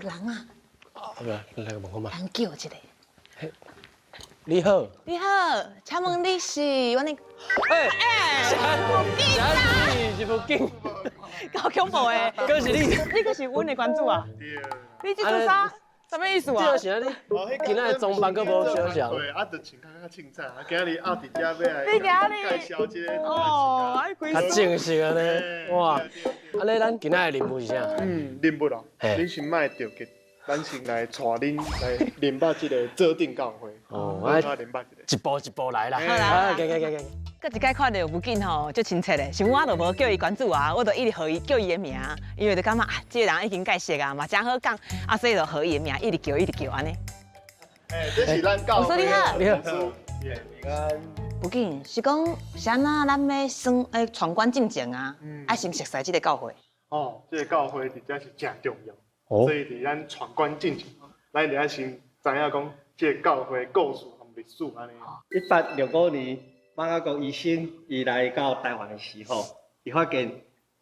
人啊。啊，不來，來問看覓。人叫一個。你好。你好，請問你是阮的？欸，欸，是無緊。夠恐怖的。閣是你。你閣是阮的關主啊？你這做啥？啥物意思啊？這是按呢，今仔的裝扮閣無相像。對，啊，就穿較較凊彩，啊，今日阿佇遮欲來介紹這個。哦，較正式按呢，哇！按呢，咱今仔的任務是啥？嗯，任務咯，恁先莫著急，咱先來帶恁來認捌這个做陣教會。哦，我認捌一個，一步一步來啦。好啦，行行行行。閣一擺看著無緊吼，足親切的，像我就無叫伊關主啊，我就一直號伊叫伊的名，因為就感覺啊，這個人已經介熟啊，嘛誠好講，啊，所以就號伊的名，一直叫一直叫按呢。欸，這是咱教會。你好，你好。平安。無緊，是講是按怎咱欲算欸闖關進前啊，愛先熟似這个教會。哦，這个教會佇遮是誠重要，所以佇咱闖關進前，咱得愛先知影講這个教會故事和歷史按呢。1865年。瑪雅各醫生伊來到台灣的時候，伊發現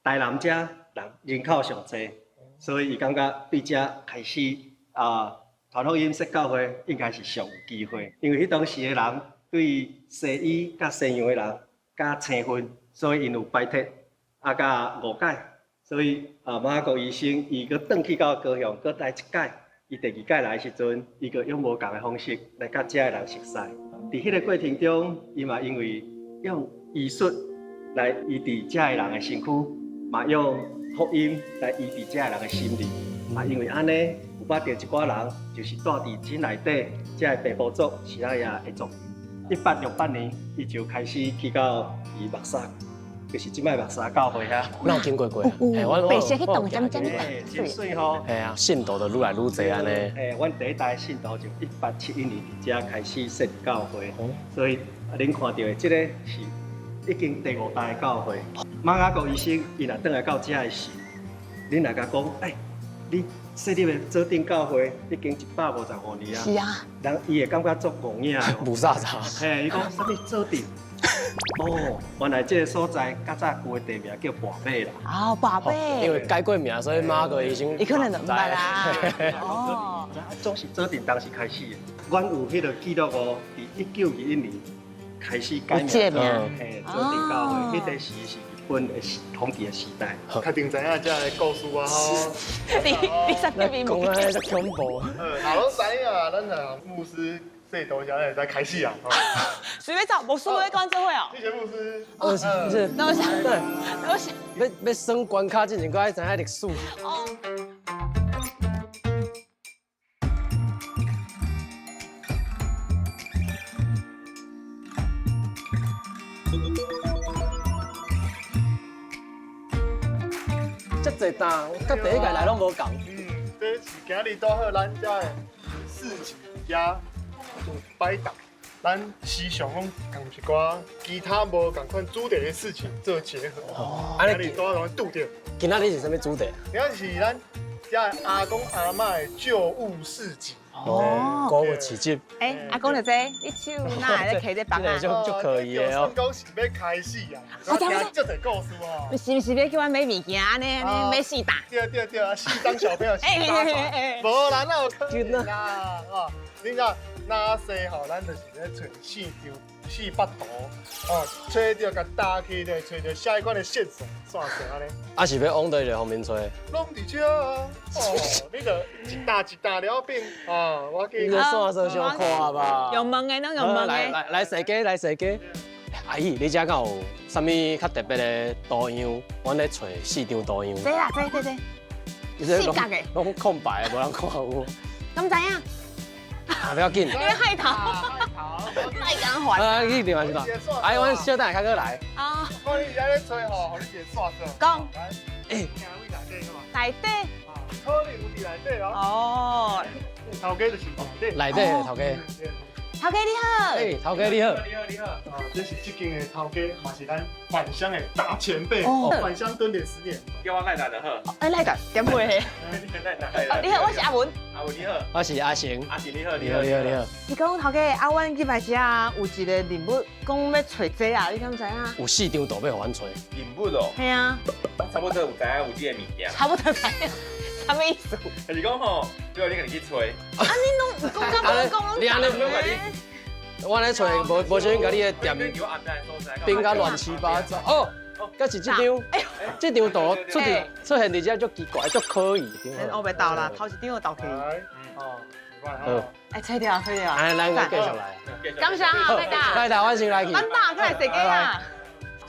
台南遮人人口上濟，所以伊感覺對遮開始啊傳福音、設教會應該是上有機會。因為彼當時的人對西醫佮西洋的人較生分，所以𪜶有排斥啊佮誤解，所以啊瑪雅各醫生伊閣轉去到高雄，閣來一擺，伊第二擺來的時陣，伊閣用無仝的方式來佮遮的人熟似。佇彼个過程中，伊嘛因為用醫術來醫治遮的人的身軀，嘛用福音來醫治遮的人的心靈。嘛因為按呢，有捌著一寡人，就是住佇井內底遮的平埔族西拉雅的族。1868年，伊就開始去到佇木柵，就是這擺木柵教會遐。哪有經過過？喔，白色彼棟尖尖的，真媠吼！嘿啊，信徒就愈來愈濟按呢。嘿，阮第一代信徒就1871年佇遮開始設立教會，所以恁看著的這個是已經第五代的教會。瑪雅各醫生伊若轉來到遮的時，恁若共講，欸，你設立的做陣教會已經155年啊。是啊。人伊會感覺足戇影。霧煞煞。嘿，伊講啥物做陣？哦，原來這个所在較早舊的地名叫跋尾啦。哦，跋尾。因為改過名，所以瑪雅各醫生。伊可能就毋捌啦。哦。總是做陣當時開始的。阮有彼个記錄哦，佇1921年開始改名，嘿，做陣教會，彼个時是日本的統治的時代。確定知影這个故事啊吼。你你啥物名？講啊，足恐怖。若攏知影，咱啊牧師。這多謝，會使開始啊！隨便走，牧師欲講這話哦。謝謝牧師。哦，是，多謝，多謝。欲耍關卡之前，閣愛知影歷史。哦。這濟擔，佮第一屆來攏無仝。嗯，這是今日拄好咱遮的市集遮。有擺檔，咱時常攏仝一寡其他無仝款主題的事情做結合。哦，按呢拄好拄著。今仔日是啥物主題？今仔是咱遮阿公阿嬤的舊物市集。哦，古物市集。欸，阿公就這，你手哪會咧提這枋啊？就就可以的哦。講是欲開始啊，我聽足濟故事哦。你是毋是欲叫阮買物件按呢？買四擔？對對對，四張小朋友四擔床。無啦，哪有可能啦？哦，你知？哪西吼，咱就是咧揣四張四幅圖，哦，揣著共搭起咧，揣著啥物款的線索，線索按呢。啊，是欲往佗一个方面揣？攏佇遮啊！哦，你著一擔一擔了變啊！我記。你這線索傷闊吧？用問的，攏用問的。來來來，踅街來踅街。阿姨，你遮敢有啥物較特別的圖樣？阮咧揣四張圖樣。這啦，這這這。四角的。攏空白的，無人看有。敢知影？啊，不要緊。你害頭，太敢還。啊，你另外一個。哎，阮小等下較閣來。啊。我你而家咧揣吼，予你一個線索。講。欸。內底。可能有佇內底哦。哦。頭家就是內底。內底的頭家。頭家你好。欸，頭家你好。你好，你好。啊，這是這間的頭家，嘛是咱返鄉的大前輩。哦。返鄉蹲點10年。叫我賴達就好。欸，賴達，點會？你好，我是阿文。阿文你好。我是阿成。阿成你好，你好，你好，你好。你講頭家，啊，阮入來遮有一個任務，講欲揣這啊，你敢知影？有四張圖欲予阮揣。任務哦。嘿啊。我差不多有知影有這个物件。差不多知影。啥物意思？就是講吼，叫你家己去揣。啊，你攏講甲無講，你按呢我咧揣無無小心共你的店變甲亂七八糟。哦，閣是這張，這張圖出佇出現佇遮足奇怪，足可疑。烏白投啦，頭一張就投去。哦，好。哎，揣著揣著。按呢咱閣繼續來。感謝啊，賴大。賴大，阮先來去。咱大閣來踅街啊。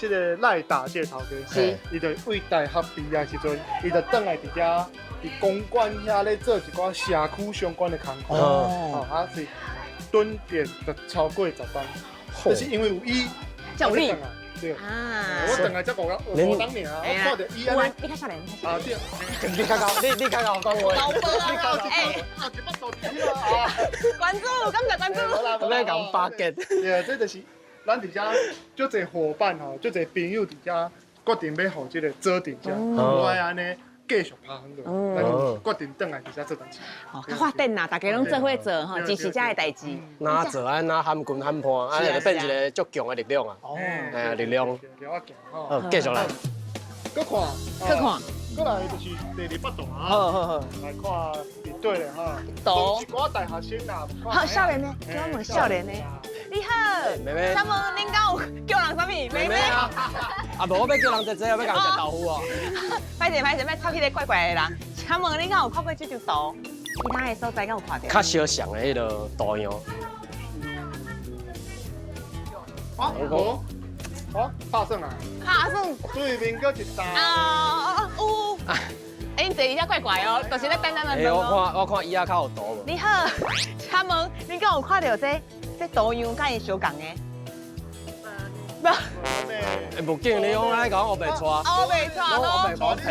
這个賴大這个頭家，是，伊就對大學畢業時陣，伊就轉來佇遮，佇公館遐咧做一寡社區相關的工課。哦，啊是蹲點就超過十冬，就是因為有伊，才有你。對啊，我轉來才五冬爾，我看著伊按呢。你較少年。啊對，你較𠢕，你較𠢕講話。老婆啊，欸，關注，感謝關注。欲共巴結。對，這就是。咱佇遮足濟夥伴吼，足濟朋友佇遮決定欲予這个做陣遮，無愛按呢繼續拍遠落，咱就決定轉來佇遮做代誌。哦，較發展啦，大家攏做伙做吼，支持遮个代誌。哪做按哪喊群喊伴，按呢就變一个足強的力量啊！哦，哎，力量。了解吼。好，繼續來。閣看，閣看。閣來就是第二幅圖啊。好好好。來看佇底咧吼。圖。一寡大學生啦。好，少年的，叫我問少年的。你好，妹妹。請問恁敢有叫人啥物？妹妹。啊，無我欲叫人姐姐，欲共食豆腐哦。歹勢歹勢，莫插彼个怪怪的人。請問恁敢有看過這張圖？其他的所在敢有看著？較相像的彼个圖樣。啊，無，啊，拍算啊。拍算。對面閣一搭。啊，有。欸，𪜶坐佇遮怪怪哦，就是咧等咱來問。我看我看伊仔較有圖無？你好，請問恁敢有看著這這圖樣佮伊相仝的？無。欸，無緊，你講按呢講烏白跩。烏白跩咯。烏白騙。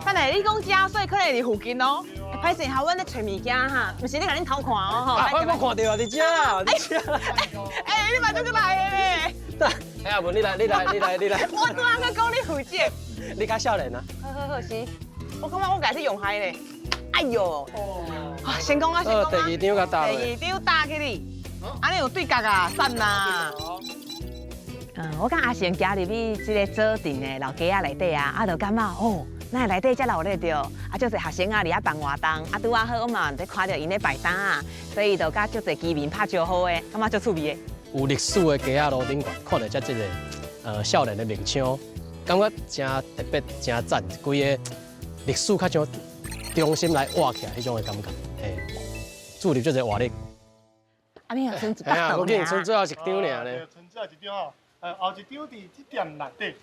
等下你講遮，所以可能佇附近哦。歹勢，哈，阮咧揣物件哈，毋是咧共恁偷看哦吼。我無看著啊，佇遮啦，佇遮啦。欸，你嘛足來的咧。哎阿文，你來，你來，你來，你來。我拄仔閣講你負責。你較少年啊。好好好，是。我感覺我家是用害咧。哎喲。啊，成功啊，成功啊。第二張共打。第二張打起哩。按呢有對角啊，讚啦。嗯，我佮阿成行入去這个左鎮的老街仔內底啊，啊，就感覺哦，咱內底遮熱鬧著，啊，足濟學生啊佇遐辦活動，啊，拄仔好我嘛佇看著𪜶咧擺擔仔，所以就佮足濟居民拍招呼的，感覺足趣味的。有歷史的街仔路頂懸，看著遮這个少年的面像，感覺誠特別、誠讚，規个歷史較像重新來活起來彼種的感覺，嘿，注入足濟活力。啊，你有剩一百我見剩最後一張爾呢。剩最後一張吼，後一張佇這店內底。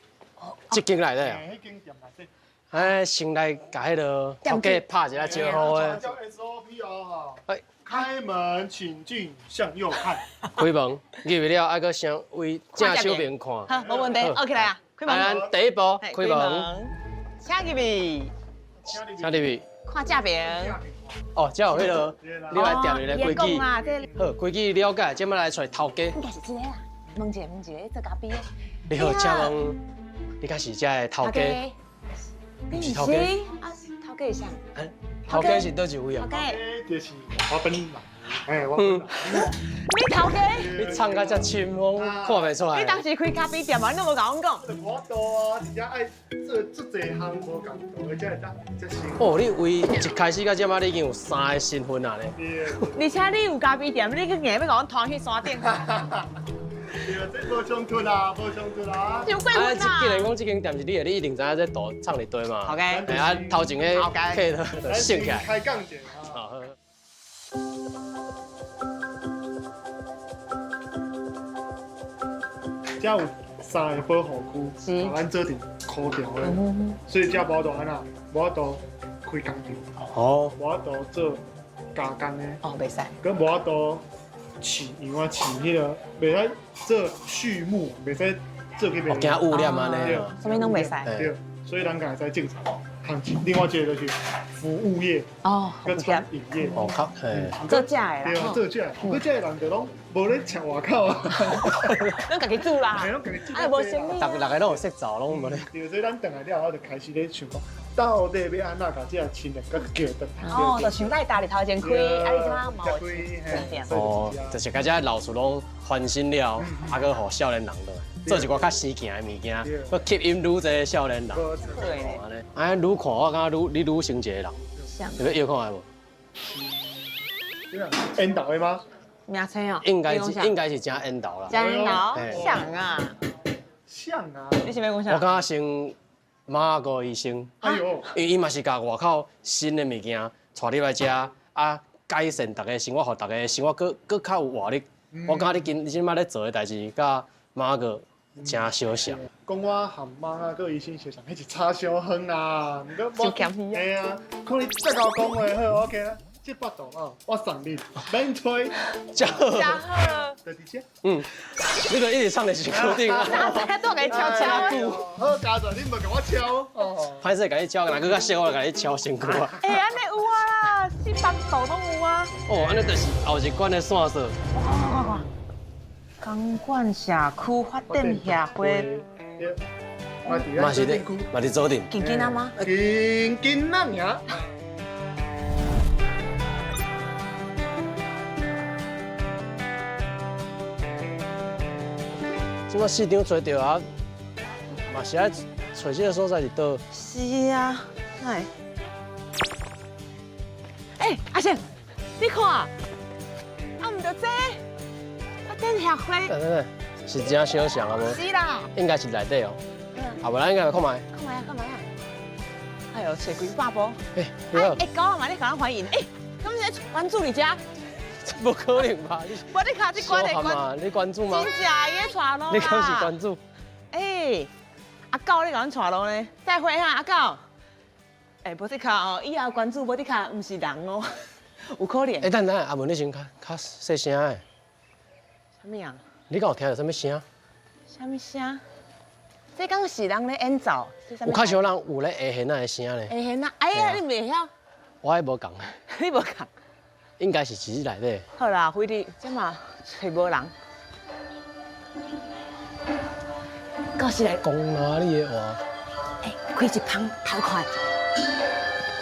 這間內底啊。彼間店內底。哎，先來共彼个頭家拍一下招呼的。叫 SOP 哦，開門請進，向右看。開門入去了，愛閣先為正手邊看。好，無問題，OK 來啊。開門。第一步，開門。請入去。請入去。看正邊。哦，這有彼个，你來店裡的規矩。好，規矩了解，這擺來揣頭家。應該是這个啦，問一下，問一下，做咖啡的。你好，請問你敢是這的頭家？你是頭家？啊，頭家是啥？頭家是佗一位啊？頭家就是我本人。哎，我本人。你頭家？你唱甲遮深，我看袂出來。你當時開咖啡店嘛，你攏無共阮講。無法度啊，而且愛做足濟項無仝做的，才會當才成。哦，你為一開始到這擺，你已經有三个身份啊咧。而且你有咖啡店，你去硬欲共阮拖去山頂。對啊，這無衝突啦，無衝突啦。有過分啊！既然講這間店是你的，你一定知影這圖藏佇佗嘛。頭家。哎啊，頭前的客就省起來。開講者。好。遮有三个保護區，予咱做陣箍牢的，所以遮無法度按怎，無法度開工廠，哦，無法度做加工的，哦，袂使，閣無法度飼羊啊，飼彼个，袂使做畜牧，袂使做彼个。驚污染按呢，啥物攏袂使。對，所以咱家會使種菜，另外一个就是服務業，哦，閣餐飲業，哦，較嘿，做食的啦，對啊，做食的，做食的人就攏無咧食外口啊，攏家己煮啦，攏家己煮，啊，無生意，逐逐个攏有識做，攏無咧。對，所以咱轉來了後就開始咧想講，到底欲按怎共這个親人閣叫轉來？哦，就想愛搭佇頭前開，啊，你這擺嘛有開店。哦，就是共這老厝攏翻新了，啊，閣予少年人轉來。做一寡較生行的物件，閣吸引愈濟少年人。對。按呢愈看我感覺愈你愈像一個人。像。你欲看覓無？緣投的嗎？名稱哦。應該是應該是誠緣投啦。誠緣投，像啊。像啊。你是欲講啥？我感覺像馬哥醫生。哎喲。因為伊嘛是共外口新的物件帶入來遮，啊，改善大家生活，予大家生活閣閣較有活力。我感覺你今你這擺咧做的代誌，佮馬哥誠相像。講我和馬仔閣醫生相像，彼是差傷遠啦。毋過我，嘿啊，看你這𠢕講話好，OK 啦。這腹肚哦，我送你，免揣。真好。真好。就佇這。嗯，你著一直唱的是固定啊。都共伊敲敲。好，佳哉，你無共我敲。哦。歹勢共你敲，若閣較熟，我就共你敲身軀啊。欸，按呢有啊啦，四腹肚攏有啊。哦，按呢就是後一關的線索。哇哇哇！公館社區發展協會。嘛是咧，嘛佇左鎮。近近仔嗎？近近仔爾。這擺市長揣著啊，嘛是愛揣這個所在佇佗？是啊，哎，欸，阿賢，你看，啊，毋著這發展協會。等等，是誠相像啊無？是啦。應該是內底哦。啊，無咱應該來看覓。看覓啊，看覓啊！哎喲，揣幾百步。欸，你好。欸，狗仔嘛，你共咱歡迎。欸，敢是關注你遮？不可能吧？無你卡這關的關，你關注嗎？真正伊咧帶路你敢是關注？欸，阿狗你共阮帶路呢？再會哈，阿狗。欸，無得卡哦，以後關注無得卡，毋是人哦，有可能。欸，等等，阿文，你先較較細聲的。啥物啊？你敢有聽著啥物聲？啥物聲？這敢是人咧演奏？有較少人有咧下弦仔的聲咧。下弦仔，哎呀，你袂曉？我彼無仝。你無仝？應該是佇這內底。好啦，非得這嘛揣無人。到時來講哪裡的話？欸，開一芳偷看。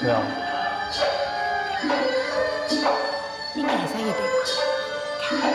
對啊。應該會使入去吧？